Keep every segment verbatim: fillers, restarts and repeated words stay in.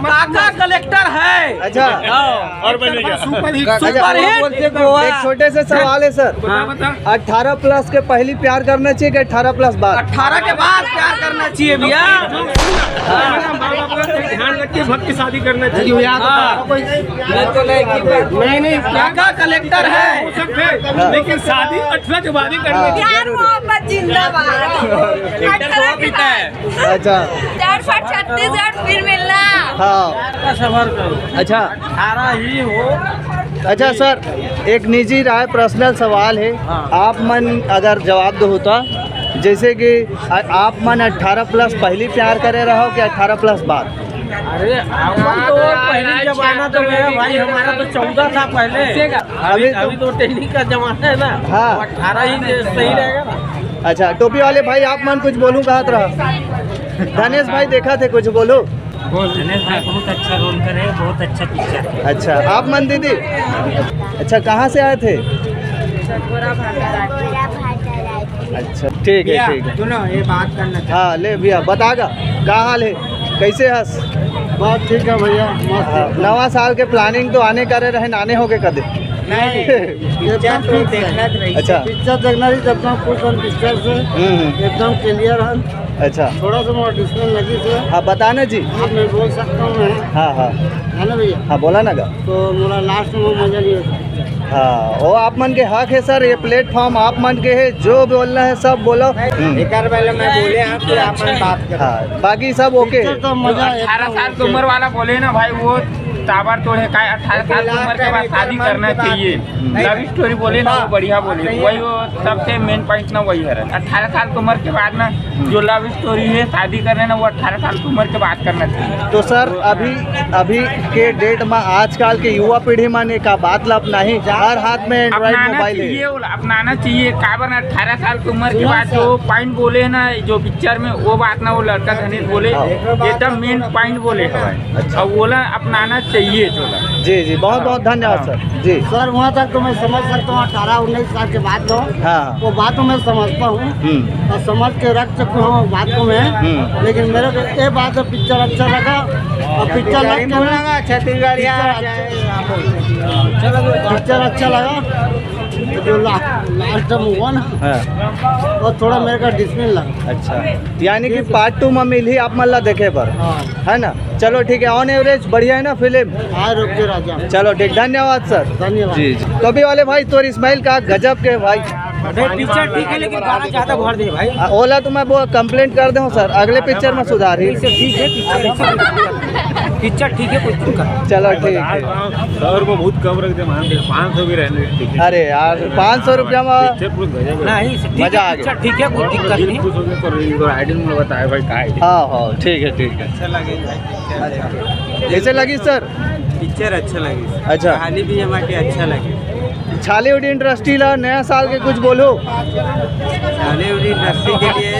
काका कलेक्टर है। अच्छा। हाँ। और बनेगा। Super hit. अच्छा, सुपर हिट। बोलते गोवा। एक छोटे से सवाल है सर। बता, बता। अठारह प्लस के पहली प्यार करना चाहिए कि अठारह प्लस बाद? अठारह के बाद प्यार करना चाहिए भैया। हाँ। माँ बाप का ध्यान रख के भक्त शादी करना चाहिए। हाँ। नहीं, नहीं, काका कलेक्टर है। हो सकते हैं, लेकिन शादी अठारह के बाद ही करना चाहिए। प्यार मोहब्बत जिंदाबाद। अठारह के बाद। अच्छा। चार साठ छत्तीसगढ़ फिर मिलना। हाँ। अच्छा। अठारह ही हो। अच्छा सर, एक निजी राय, पर्सनल सवाल है। हाँ। आप मन अगर जवाब दो होता, जैसे कि आ-, आप मन अठारह प्लस पहली प्यार करे रहो कि अठारह प्लस बाद? अरे, अपन तो पहली जमाना तो गया भाई, हमारा तो चौदह था पहले। अभी अभी तो, अभी तो टेक्निक का जमाना है ना। हाँ। अठारह ही सही रहेगा ना। अच्छा, टोपी वाले भाई, आप मन कुछ बोलूं कहत रहा। धनेश भाई, देखा थे, कुछ बोलो। धनेश भाई बहुत अच्छा रोल करे, बहुत अच्छा पिक्चर है। अच्छा, आप मन दीदी? अच्छा, कहाँ से आए थे? अच्छा, ठीक है, ठीक है। सुनो, ये बात करना चाहता हाँ, ले भैया, बता गा, का हाल है, कैसे हस? बात ठीक है भैया, मस्त हाँ, है। नवा साल के प्लानिंग तो आने करे रहे, नाने हो गए कदे? नहीं, पिक्चर तो देखना तो रही। अच्छा। पिक्चर देखना रही, जब तक कुछ हम पिक्चर से हम्म, हम्म। एकदम क्लियर है। अच्छा। थोड़ा सा मोर डिस्टर्ब लगी से। हाँ, बताना जी। हाँ, मैं बोल सकता हूँ मैं। हाँ, हाँ। है ना भैया? हाँ, बोला ना गा। तो मोला लास्ट में मजा नहीं होता। हाँ, वो आप मन के हक है सर, ये प्लेटफॉर्म आप मन के है, जो बोलना है सब बोलो। हम्म। एक बार पहले मैं बोले हाँ कि आप मन बात करो। हाँ, बाकी सब ओके है। पिक्चर तो मजा जो अठारह साल की उम्र वाला बोले ना भाई, वो ताबड़तोड़ है, काय अठारह साल की उम्र के बाद शादी करना चाहिए। हम्म। लव स्टोरी बोले ना, वो बढ़िया बोले, वही वो सबसे मेन पॉइंट ना वही है। अठारह साल की उम्र के बाद ना जो लव स्टोरी है, शादी करने ना, वो अठारह साल की उम्र के बाद करना चाहिए। तो सर, अभी, अभी के डेट में आजकल के युवा पीढ़ी मन का बात ला अपनाही, हर हाथ में एंड्रॉइड अपनाना मोबाइल है। चाहिए, वो अपनाना चाहिए। काबर ना अठारह साल की उम्र के बाद जो पॉइंट बोले ना, जो पिक्चर में, वो बात ना वो लड़का धनेश बोले, हाँ। एकदम मेन पॉइंट बोले हमारे। अच्छा। अब ओला अपनाना चाहिए थोड़ा। जी, जी, बहुत, बहुत धन्यवाद हाँ। सर। जी। सर, वहाँ तक तो मैं समझ सकता हूँ, अठारह उन्नीस साल के बाद तो हाँ। वो बात तो मैं समझता हूँ हम्म। और समझ के रख सकता हूँ बात को मैं। हम्म। लेकिन मेरे को ये बात है, पिक्चर अच्छा लगा और पिक्चर लग के ना, छत्तीसगढ़िया पिक्चर अच्छा लगा, जो ला-, लास्ट में हुआ ना, हाँ। वो थोड़ा मेरे का डिसमिन लगा। अच्छा, यानी कि पार्ट टू में मिलही आप मन ला देखे बर, हाँ। है ना? चलो ठीक है, ऑन एवरेज बढ़िया है ना फिल्म? हाँ, रुक के राजा। चलो ठीक, धन्यवाद सर। धन्यवाद। जी, जी। टोपी वाले भाई, तोर स्माइल का गजब के भाई। अरे, पिक्चर ठीक है, लेकिन गाना ज्यादा भर दे भाई। आ, ओला तो मैं वो कंप्लेंट कर दे हूँ सर, अगले पिक्चर में सुधार ही। ठीक है, पिक्चर, पिक्चर ठीक है, कोई दिक्कत नहीं। चलो ठीक है। सौ रुपये बहुत कम रख दे, मान दे, पाँच सौ भी रहने दे। अरे यार, पाँच सौ रुपया में पिक्चर पूरा गजब है। नहीं, ठीक है, मजा आ गया। पिक्चर ठीक है, कोई दिक्कत दिल नहीं। खुश हो गया, पर ये तो आइडिया में बताया भाई, का है? हाँ, हाँ, ठीक है, ठीक है। अच्छा लगे भाई, पिक्चर। अच्छा। कैसे लगी सर? पिक्चर अच्छा लगे। अच्छा। कहानी भी हमारे अच्छा लगे। छालीवुड इंडस्ट्री ला नया साल के कुछ बोलो। छालीवुड इंडस्ट्री के लिए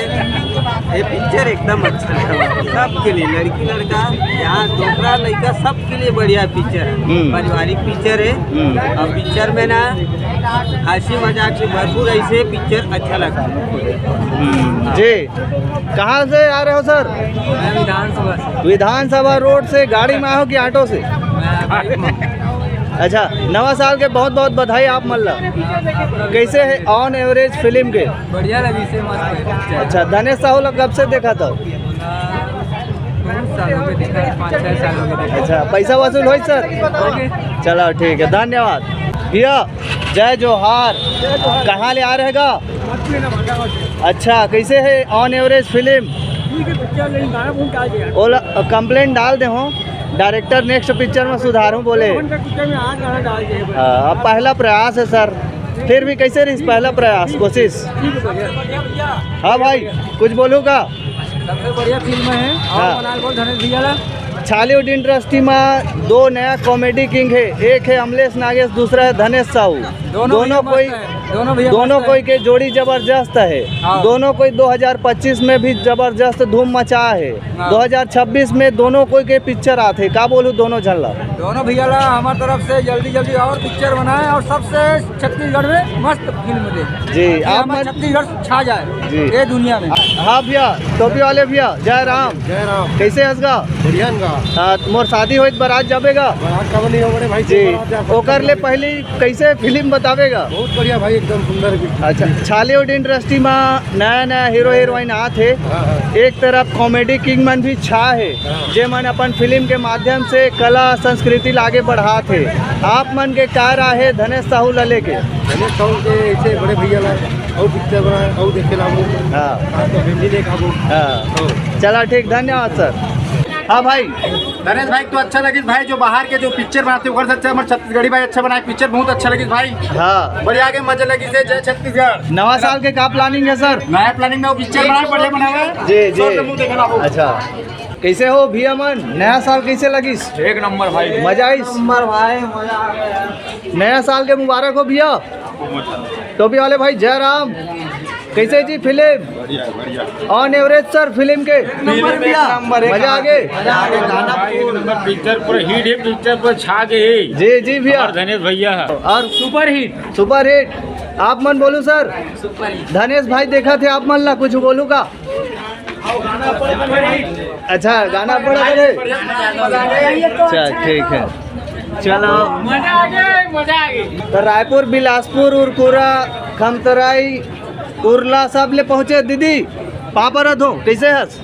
ये पिक्चर एकदम अच्छा लगा, सबके लिए, लड़की लड़का, यहाँ डोकरा लड़का, सबके लिए बढ़िया पिक्चर है। हम्म। पारिवारिक पिक्चर है। हम्म। और पिक्चर में ना हंसी मजाक से भरपूर, ऐसे पिक्चर अच्छा लगा। हम्म, जी। कहाँ से आ रहे हो सर? मैं विधानसभा से। विधानसभा रोड से गाड़ी में आए हो कि ऑटो से? मैं बाइक में। अच्छा, नवा साल के बहुत बहुत बधाई आप मन ला। कैसे है ऑन एवरेज फिल्म के? बढ़िया लगी से, मस्त है। अच्छा, धनेश साहू ला कब से देखा था? बहुत साल हो गए देखा है, पाँच छः साल हो गए देखा। अच्छा, पैसा वसूल होई सर? चलो ठीक है, धन्यवाद भैया। जय जोहार। कहाँ ले आ रहेगा? अच्छा, कैसे है ऑन एवरेज फिल्म? ठीक है, पिक्चर लेकिन गाना बहुत डाल दिया। ओला, कंप्लेंट डाल दे हो, डायरेक्टर नेक्स्ट पिक्चर में सुधारूं बोले। कौन सा पिक्चर में आज गाना डाल दिया? हाँ, अब पहला प्रयास है सर, फिर भी कैसे रही पहला प्रयास, कोशिश? ठीक है, बढ़िया। हाँ भाई, कुछ बोलू का? सबसे बढ़िया फिल्म है। और हाँ। मनाल बोल धनेश भैया ला। छालीवुड इंडस्ट्री में दो नया कॉमेडी किंग है, एक है अमलेश नागेश, दूसरा है धनेश साहू। दोनों दोनों भैया कोई मस्त है, दोनों भैया दोनों मस्त है। कोई के जोड़ी जबरदस्त है। हाँ। दोनों कोई दो हज़ार पच्चीस में भी जबरदस्त धूम मचा है। हाँ। दो हज़ार छब्बीस में दोनों कोई के पिक्चर आथे, का बोलूँ दोनों झन ला? दोनों भैया ला हमार तरफ से जल्दी जल्दी और पिक्चर बनाए और सबसे छत्तीसगढ़ में मस्त फिल्म दे, जी, कि आप हमार मत छत्तीसगढ़ छा जाए जी। ये दुनिया में। हाँ भैया, टोपी वाले भैया, जय राम। जय राम। कैसे हस गा? बढ़िया न गा। हाँ, मोर शादी होई त बारात जाबे गा? बारात काबर नहीं हो बड़े भाई, जी। बारात जा सकते ओकर ले हैं। पहली कैसे फिल्म बताबे गा? बहुत बढ़िया भाई, एकदम सुंदर भी। अच्छा, छॉलीवुड इंडस्ट्री में नया नया हीरो हीरोइन आत हे। हाँ, हाँ। एक तरफ कॉमेडी किंग मन भी छा हे, हाँ। जे मन अपन फिल्म के माध्यम से कला संस्कृति ला आगे बढ़ात हे। आप मन के का राय हे धनेश साहू ला लेके? धनेश साहू के ऐसे बड़े भैया ला और पिक्चर बनाए और देखे ला हम लोग। हाँ। हाँ, तो फैमिली लेके हम लोग। हाँ। हाँ। चला ठीक, धन्यवाद सर। हाँ भाई। धनेश भाई तो अच्छा लगिस भाई, जो बाहर के जो पिक्चर बनाते ओकर से अच्छा हमारे छत्तीसगढ़ी भाई अच्छा बनाए पिक्चर, बहुत अच्छा लगिस भाई। हाँ। बढ़िया आगे मजा लगिस हे, जय छत्तीसगढ़। नवा साल के का प्लानिंग है सर? नया प्लानिंग में वो पिक्चर बनाए, बढ़िया बनाए। जी, जी। सबके मुंह देखना हो। अच्छा, कैसे हो भैया मन, नया साल कैसे लगिस? एक नंबर भाई। मजा आइस? नंबर भाई, मजा आ गया। नया साल के मुबारक हो भैया। टोपी वाले भाई जय राम। कैसे जी फिल्म? बढ़िया, बढ़िया। ऑन एवरेज सर फिल्म के? नंबर भैया। मजा आ गए? मजा आ गया, गाना भाई, एक नंबर पिक्चर पूरा हिट है, पिक्चर पूरा छा गए है। जी, जी भैया। और धनेश भैया है। और सुपर हिट। Super hit. आप मन बोलू सर। Super hit. धनेश भाई देखा थे आप मन ला, कुछ बोलू का? अच्छा, गाना पड़ा करे। अच्छा, ठीक है, चलो। मजा आ गया, मजा आ गया। तो रायपुर, बिलासपुर, उरकुरा, खमतराई, उरला सब ले पहुँचे। दीदी, पाँव परत हो, कैसे हस?